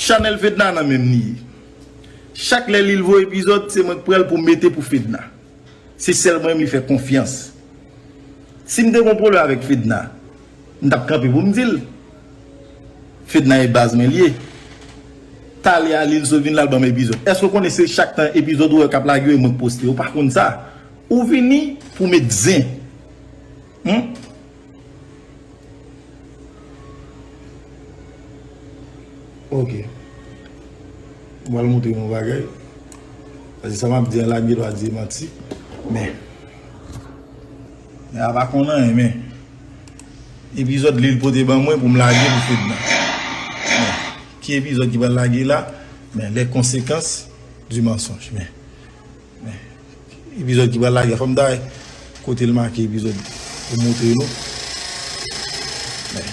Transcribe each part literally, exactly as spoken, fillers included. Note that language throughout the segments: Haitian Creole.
Chanèl Fedna nan men m li ye. Chak lè Lil voye epizòd, se mwen k pran l pou m mete pou Fedna. Se sèl mwen menm li fè konfyans. Si m te gon pwoblèm avèk Fedna, m t ap kanpe pou m di l. Fedna e baz mwen li ye. Talè a Lil sot vin la l ban m epizòd. Èske w konnen se chak tan epizòd ou wè k ap lage yo e mwen k poste? Ou pa konn sa. Ou vini pou met zen. Hmm? Ok. Mwen pral montre yon bagay. Paske sa m ap di an la, m gen dwa di e manti. Men, men a pa konn anyen, men. Epizòd Lil pote ban mwen pou m lage pou Fedna. Men, ki epizòd ki pral lage la? Men, les conséquences du mensonge. Men, men, epizòd ki pral lage, fò m ta wè kote l make epizòd pou montre nou. Men.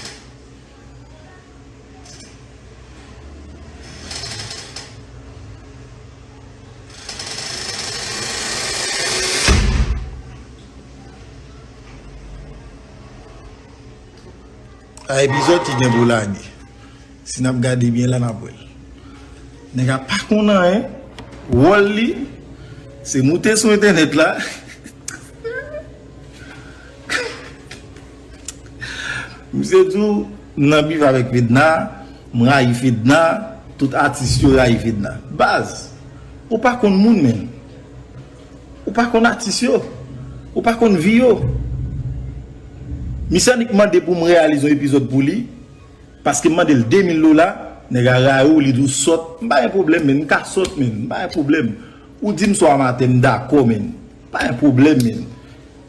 A epizòd ki gen pou lage. Si n ap gade byen la, n ap wè l. Nèg la pa konn anyen. Wòl li, se moute sou entènèt la. Misye di w, m nan bif avèk Fedna, m rayi Fedna, tout atis yo rayi Fedna. Baz, ou pa konn moun, menm. Ou pa konn atis yo. Ou pa konn vi yo. Misye annik mande pou m reyalize yon epizòd pou li. Paske m mande l de mil dola, nèg la rayi w, li di w sòt. M pa gen pwoblèm, men m ka sòt, men m pa gen pwoblèm. Ou di m se yon amatè, m dakò, men m pa gen pwoblèm, men.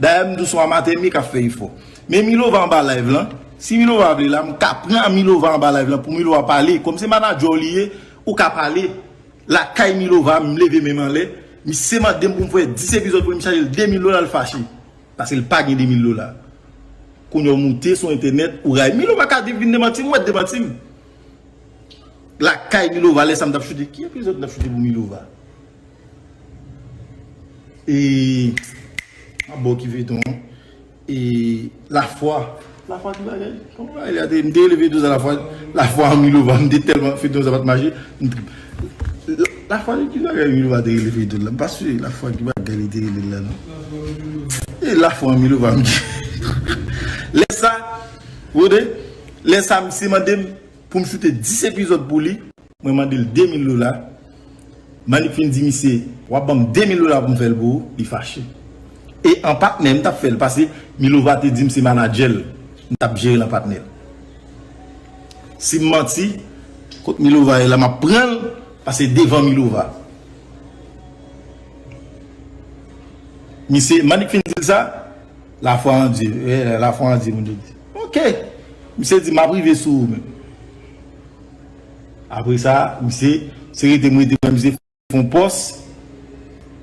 Dayè, m di w se yon amatè m ye k ap fè efò. Men Milova anba live lan, si Milova vle la, m ka pran Milova anba live lan pou Milova pale. Kòm se manadjè w li ye, ou ka pale. Lakay Milova, m leve men m anlè. Misye mande m pou m fè dis epizòd pou li, m chaje l de mil dola, l fache. Paske l pa gen de mil dola. Kounye a w moute sou entènèt, ou rayi. Milova ka vin demanti m, ou mèt demanti m. Lakay Milova, lè sa m t ap choute. Ki epizòd m t ap choute pou Milova? E, m ap ba w ki feyton an. E, Lafwa. Lafwa ki bagay? Kòman bagay la te ye? M te rele feyton sa Lafwa. Lafwa an Milova, m te tèlman feyton sa pa t mache. M te, Lafwa ki bagay Milova te rele feyton la? M pa swiv Lafwa ki bagay li te rele l la, non. E Lafwa an Milova, m di. Lè sa, Wode, lè sa, misye mande m pou m choute dis epizòd pou li. Mwen mande l de mil dola. Manik fin di misye, w ap ban m de mil dola pou m fè l pou ou, li fache. E an patnè, m t ap fè l, paske Milova te di m se manadjè l, m t ap jere l an patnè. Si m manti, kot Milova ye la, m ap pran l, paske devan Milova. Misye, Manik fin di l sa, Lafwa an Dye, eh, lafwa an Dye, moun yo di. Ok. Misye di, m ap rive sou ou menm. Apre sa, misye, se rete m rete, misye fon pòs.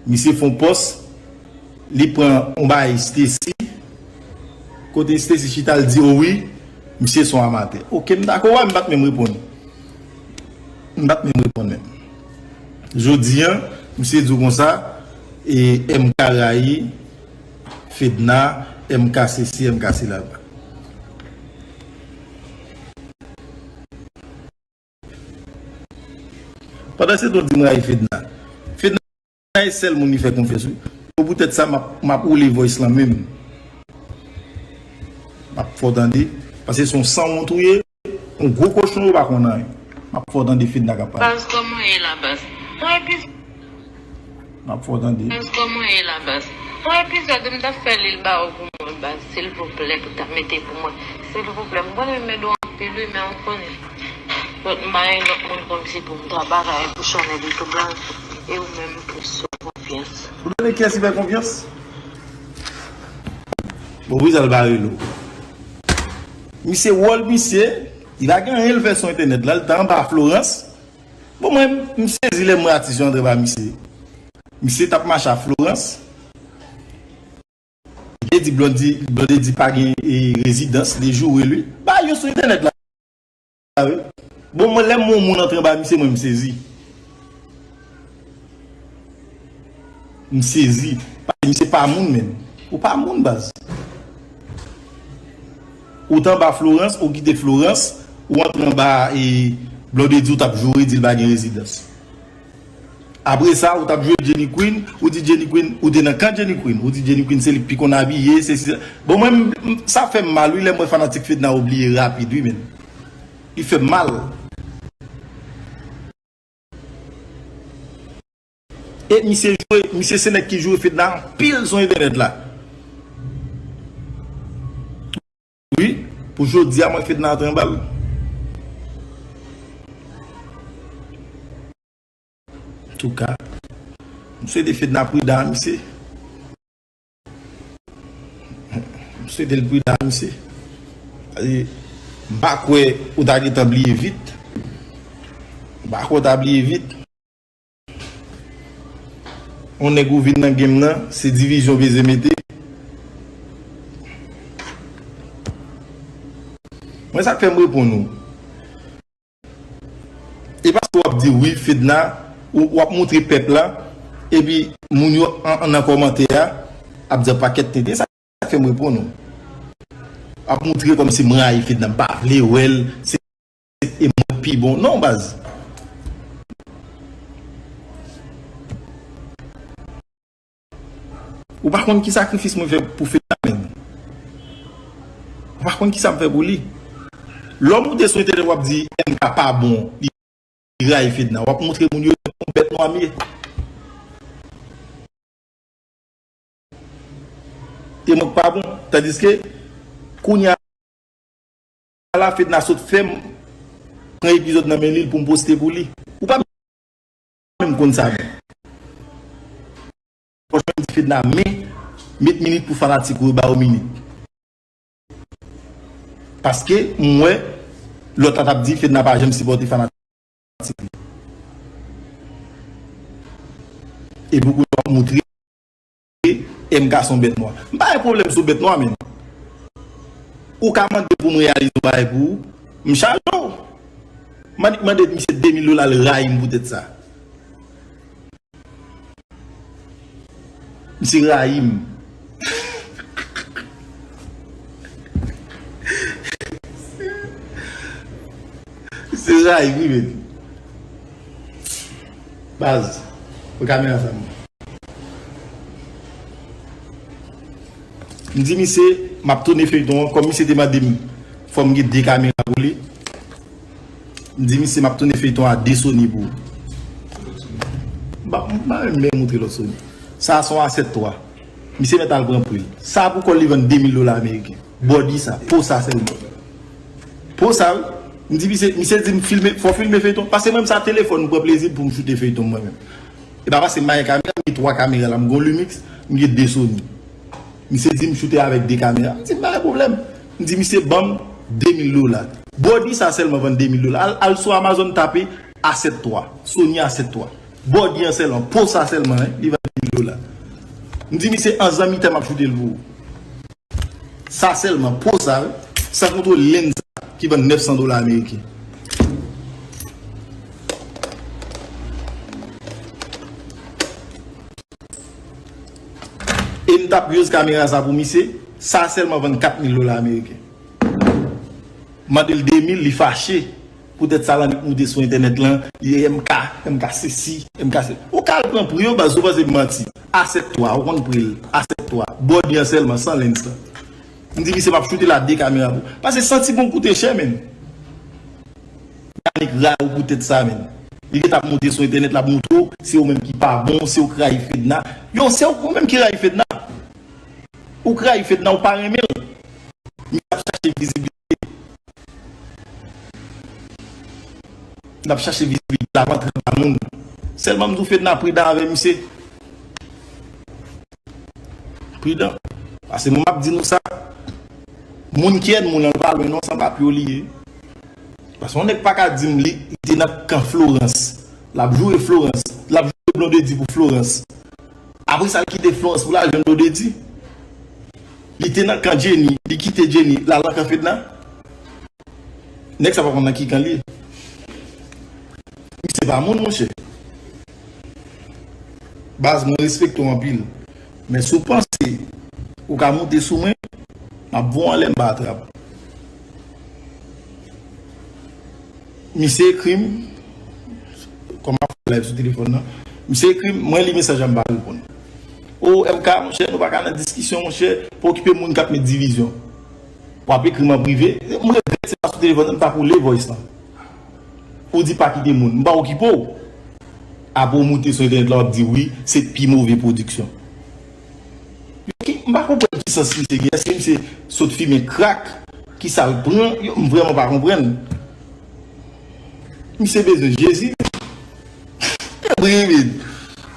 Misye fon pòs. Li pran yon bagay Stacy. Kote Stacy chita, l di, o wi, misye se yon amatè. Ok, m dakò, wè, m pa t menm reponn. M pa t menm reponn menm. Jodi a, misye di w konsa, e M K rayi, Fedna, M K sesi, M K sela. Pandan se tan w di m rayi Fedna. Fedna e sèl moun li fè konfyans, wi. Bon, poutèt sa, m ap, m ap woule voice lan menm. M ap fè w tande. Paske se yon sanwont ou ye. Yon gwo kochon, ou pa konn anyen. M ap fè w tande Fedna k ap pale. Baz, kòman w ye la, baz? Mwen epi M ap fè w tande. Baz, kòman w ye la, baz? Yon epizòd m t ap fè li l ba ou pou mwen, baz, silvouplè, pou ta mete pou mwen. Silvouplè, m konnen m ede w anpil, wi, men ou konnen. Lòt, m pa gen lòt moun kòmsi pou m ta bagay pou chanèl YouTube la, e ou menm pou sou konfyans. Ou tande kiyès li fè konfyans? Bon, wi, sa l bare l. Misye, wòl misye, li pa gen anyen l fè sou entènèt la, li t anba Florence. Bon, mwen, m sezi lè m wè atis yo antre ba misye. Misye t ap mache a Florence. Li te di Blondedy, Blondedy pa gen, e, rezidans, li joure li. Ba yo sou entènèt la, wi. Bon, mwen, lè m wè yon moun antre anba misye, mwen, m sezi. M sezi. Paske misye pa moun menm. Ou pa moun, baz. Ou t anba Florence, ou kite Florence, ou antre anba, e, Blondedy, ou t ap joure, di l pa gen rezidans. Apre sa, ou t ap jwe Jenny Queen, ou di Jenny Queen, ou te nan kan Jenny Queen, ou di Jenny Queen se li k pi konn abiye, se si. Bon, mwen, m- m- sa fè m mal, wi, lè m wè fanatik Fedna yo bliye rapid, wi, men. Li fè m mal. E misye jwe, misye se nèg ki joure Fedna anpil sou entènèt la. Wi, pou jodi a, mwen Fedna antre anba l. Antouka, m swete Fedna pridan a misye. M swete l pridan a misye. Paske m pa kwè ou ta gentan bliye vit. M pa kwè w ta bliye vit. Yon nèg ou vin nan game nan, se divizyon w bezwen mete. Mwen sa k fè m reponn ou. E paske w ap di wi, Fedna, ou w ap montre pèp la, epi moun yo an, an nan kòmantè a, ap di pakèt tenten. Sa k fè m reponn ou. Ap montre kòmsi m rayi Fedna, m pa vle wè l, se e mwen k pi bon. Non, baz. Ou pa konn ki sakrifis mwen fè pou Fedna, menm. Ou pa konn ki sa m fè pou li. Lè w moute sou entènèt, w ap di M K pa bon, li rayi Fedna. W ap montre moun yo yon bèt nwa m ye. E mwen k pa bon. Tandiske, kounye a la, Fedna sot fè m pran epizòd nan men li pou m poste pou li. Ou pa menm konn sa menm. Franchman, m di Fedna, men, met minit pou fanatik ou yo, ba yo minit. Paske, m wè, lòt la t ap di Fedna pa janm sipòte fanatik li. E pou kounye a w ap moutre M K se yon bèt nwa. M pa gen pwoblèm sou bèt nwa, men. Ou ka mande pou m reyalize yon bagay pou ou, m chaje w. M annik mande misye de mil dola, l rayi m poutèt sa. Misye rayi m. Misye rayi m, wi, men. Baz, pran kamera sa, m. M di misye, m ap tounen feyton an, kòm misye te mande m, fò m gen de kamera pou li. M di misye, m ap tounen feyton a de Sony pou ou. M pa, m pa menm moutre lòt Sony. Sa a se yon A sèt twa. Misye mèt al pran pri l. Sa a pou kò l, li vann de mil dola ameriken. Bòdi sa, po sa sèlman. Po sa, wi. M di misye, misye di m filme, fò w filme feyton. Pase mwen menm sa telefòn m pran plezi pou m choute feyton mwen menm. E pa pase m pa gen kamera, m gen twa kamera la, m gen yon Lumix, m gen de Sony. Misye di m choute avèk de kamera. M di m pa gen pwoblèm. M di misye ban m de mil dola. Bòdi sa sèlman vann de mil dola. Al, al sou Amazon tape A sèt twa. Sony A sèt twa. Bòdi an sèlman, po sa sèlman, en, li vann de mil dola. M di misye an zanmitay m ap choute l pou ou. Sa sèlman, po sa, wi. San konte lens sa ki vann nèf san dola ameriken. E m t ap use kamera sa pou misye, sa sèlman vann kat mil dola ameriken. Mande l de mil, li fache. Poutèt sa l annik moute sou entènèt lan, li M K, M K sesi, M K se. Ou ka al pran pri yo, baz, ou panse m manti. A sèt twa, ou konn pri l, A sèt twa. Bòdi an sèlman, san lens lan. M di misye m ap choute l a de kamera pou. Pase santi bon koute chè, menm. Annik rayi w poutèt sa, menm. Li gentan ap moute sou entènèt, l ap moutre w, se ou menm ki pa bon, se ou k rayi Fedna. Yo, se ou menm ki rayi Fedna. Ou k rayi Fedna, ou pa renmen l. Misye ap chache vizibilite. L ap chache vizibilite, l ap antre anba moun. Sèlman m di w Fedna pridan avè misye. Pridan. Pase mwen m ap di nou sa. Moun ki ènmi w lan, l pa lwen non, se anba pye w li ye. Pase yon nèg pa ka di m li, li te nan kan Florence. L ap joure Florence. L ap joure Blondedy pou Florence. Apre sa, l kite Florence pou l al jwenn Blondedy. Li te nan kan Jenny, li kite Jenny, l al nan kan Fedna. Nèg sa pa konn nan ki kan li ye. Misye pa moun, monchè. Baz, mwen respekte w anpil. Men si w panse ou ka moute sou mwen, m ap voye w anlè m ba trap. Misye ekri m, kòm ap fè live sou telefòn nan, misye ekri m, mwen li mesaj la, m pa reponn. O M K, monchè, nou pa ka nan diskisyon, monchè, pa okipe moun k ap met divizyon. W ap ekri m an prive, m regrèt se pa sou telefòn nan, m t ap woule voice lan. Ou di pa kite moun, m pa okipe w. Apre w moute sou entènèt la, w ap di wi, se pi move pwodiksyon. Yo ki, m pa konprann ki sans misye gen. Èske misye sot fimen krak? Kisa l pran? Yo, m vrèman pa konprann. Misye bezwen Jezi. Wi, wi.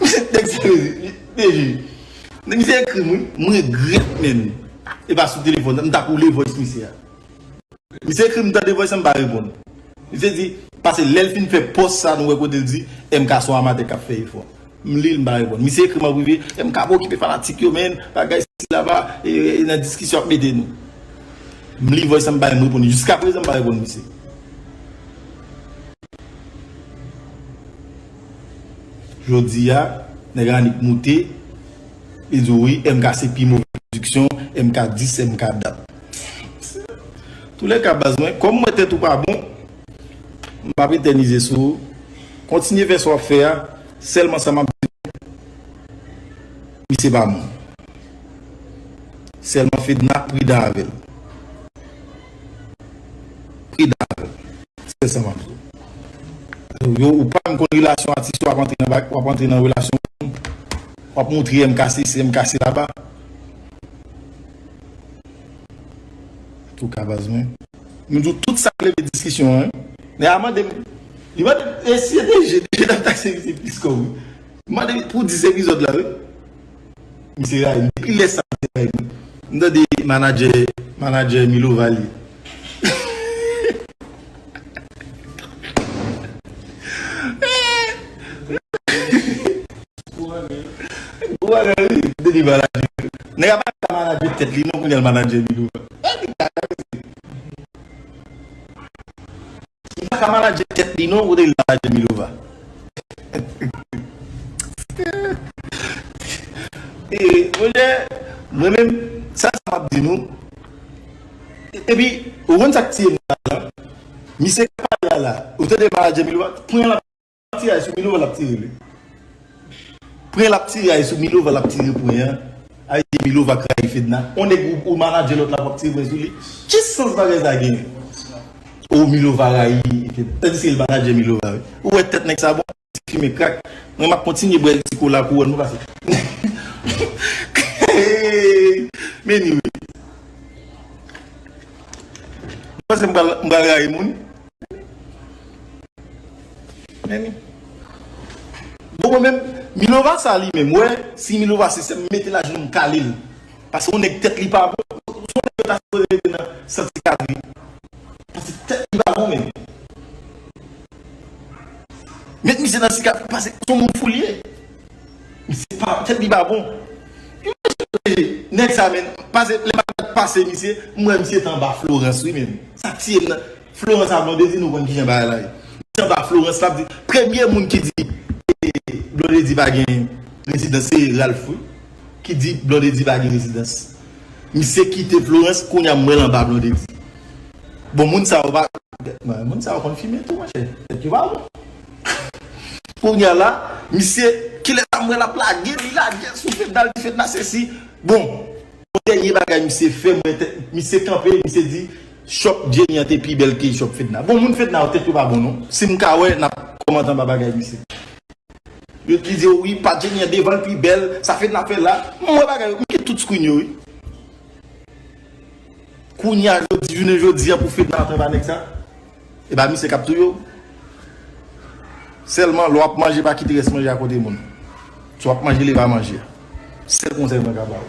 Misye nèg sa, Jezi. Nèg misye ekri m, wi. M regrèt menm. E pa sou telefòn, m t ap woule voice misye a. Misye ekri m tande voice an, m pa reponn. Misye di, paske lè l fin fè pòs sa, nou wè kote l di, M K se yon amatè k ap fè efò. M li l, m pa reponn. Misye ekri m an prive, M K pa okipe fanatik yo, men, bagay sisi laba, e, e nan diskisyon ap mete nou. M li voice an, m pa janm reponn. Jiskaprezan, m pa reponn misye. Jodi a, nèg Anik moute, li di wi, M K se pi move pwodiksyon, M K dis, M K dat. Toulèka baz mwen, kòm m wè tèt ou pa bon, m p ap etènize sou ou. Kontinye fè sa w ap fè a, sèlman sa m ap di nou, misye pa moun. Sèlman Fedna, pridan avè l. Pridan avè l. Sèl sa m ap di w. Yo, ou pa menm konn relasyon atis, w ap antre nan bak, w ap antre nan relasyon moun. W ap montre M K sesi, M K laba. Antouka baz mwen. M di w tout sa k leve diskisyon an. Nèg a mande m, li mande m, e si se D J, D J t ap takse misye plis kòb wi. M mande pou dis epizòd la wi. Misye rayi m. Depi lè sa misye rayi m. M tande manadjè, manadjè Milova li. Gwo bagay wi. Depi manadjè. Nèg la pa ka manadjè tèt li non, kounye a l manadjè Milova. Li pa ka manadjè tèt li non, kote li manadjè Milova. E, monchè, mwen menm, sa, sa m ap di nou. Epi, ou konn sa k tiye m la, misye k pale a la, ou tande manadjè Milova, pran l ap tire sou Milova, l ap tire li. Pran l ap tire sou Milova, l ap tire pran an. Ay, Milova k rayi Fedna. On nèg ou, ou manadjè lòt la, w ap tire pran sou li. Ki sans bagay sa genyen? O, Milova rayi Fedna. Tandiske l manadjè Milova wi. Ou wè tèt nèg sa bon? Fimen krak. Mwen m ap kontinye bwè ti kola pou wè nou pase. Men anyway. Ou panse m pral, m pral rayi moun? Men anyway. Bon, mwen menm, Milova sa li menm, wè, si Milova se sèm, m mete l ajenou m kale l. Paske yon nèg tèt li pa bon, se yon nèg yo ta sipoze mete nan sant sikatri. Paske tèt li pa bon menm. Met misye nan sikatri, paske se yon moun fou li ye. Misye pa, tèt li pa bon. Imajine nèg sa menm, pase, lè m ap pase misye, m wè misye t anba Florence wi menm. Sa tiye m nan. Florence a Blondedy, nou konn kijan bagay la ye. Misye anba Florence, l ap di, premye moun ki di, eh, Blondedy pa gen rezidans, se Ralph wi. Ki di Blondedy pa gen rezidans. Misye kite Florence, kounye a m wè l anba Blondedy. Bon, moun sa yo pa, moun sa yo konn fimen tou, monchè. Tèt yo pa bon. Kounye a la, misye, kilè sa m wè l ap lage, li lage sou Fedna, li di Fedna sesi. Bon, yon dènye bagay misye fè, mwen te, misye kanpe, misye di, shop Jenny an te pi bèl ke shop Fedna. Bon, moun Fedna yo tèt yo pa bon non. Si m ka wè, n ap kòmante anba bagay misye. Yo ki di, wi, pa Jenny an devan l pi bèl, sa Fedna fè la. M wè bagay yo, m gen tout screen yo, wi. Kounye a, jodi, jounen jodi a, pou Fedna antre anba nèg sa, e pa misye k ap touye w. Sèlman, lè w ap manje, pa kite rès manje a kote moun. Si w ap manje, leve a manje a. Sèl konsèy mwen ka ba w.